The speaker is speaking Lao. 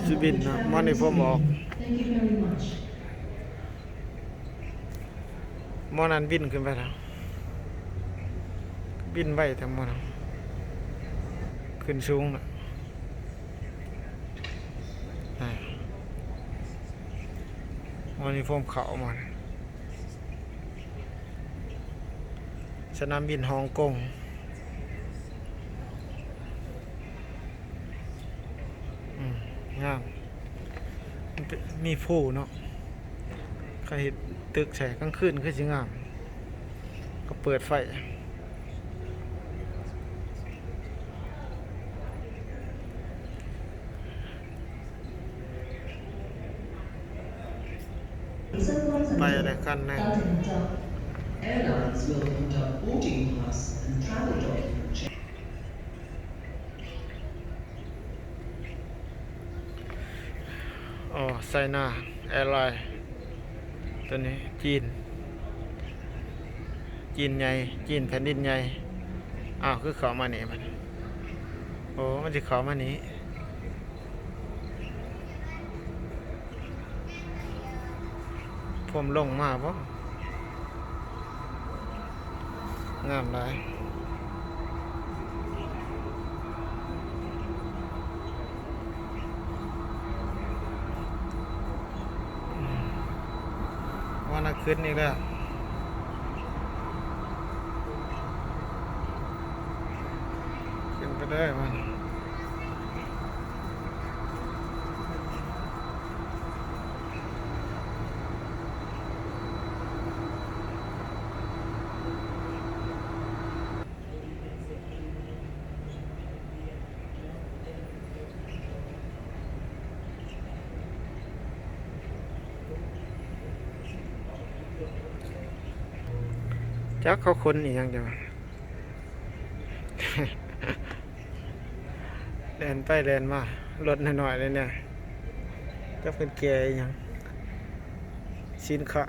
ຊິບິນນະ ໝໍນີ້ຜົມອອກ ໝໍນັ້ນບິນຂຶ້ນໄປແລ້ວ ບິນໄວແທ້ໝໍນັ້ນ ຂຶ້ນສູງນະ ໝໍນີ້ຜົມເຂົ້າໝໍ ສະໜາມບິນຮົງກົງ ອືມ ງາມ ມີພູເນາະ ເຂົາເຮັດຕຶກໃສ່ ກາງຄືນຄືຊິງາມ ກໍເປີດໄຟ. ໄປແລ້ວຄັນໜຶ່ງ Airlines will conduct boarding pass and travel document check. ອໍ ໄຊນາ ແອລາຍ ຕົວນີ້ ຈີນ ຈີນໃຫຍ່ ຈີນແຜ່ນດິນໃຫຍ່. ອ້າວ ຄືເຂົ້າມານີ້ບັດນີ້? ໂອ້ ມັນຊິເຂົ້າມານີ້. ຜົມລົງມາບໍ່? ງາມຫຼາຍ. ວ່ານັກຂຶ້ນອີກແລ້ວ ຂຶ້ນໄປເລີຍມັນ. ຈັກເຂົາຂົນອີ່ຫຍັງຈັ່ງ ແລ່ນໄປແລ່ນມາ ລົດນ້ອຍໆເລີຍເນຍ ຈັກເພິ່ນແກ່ອີ່ຫຍັງ ສິນຄ້າ.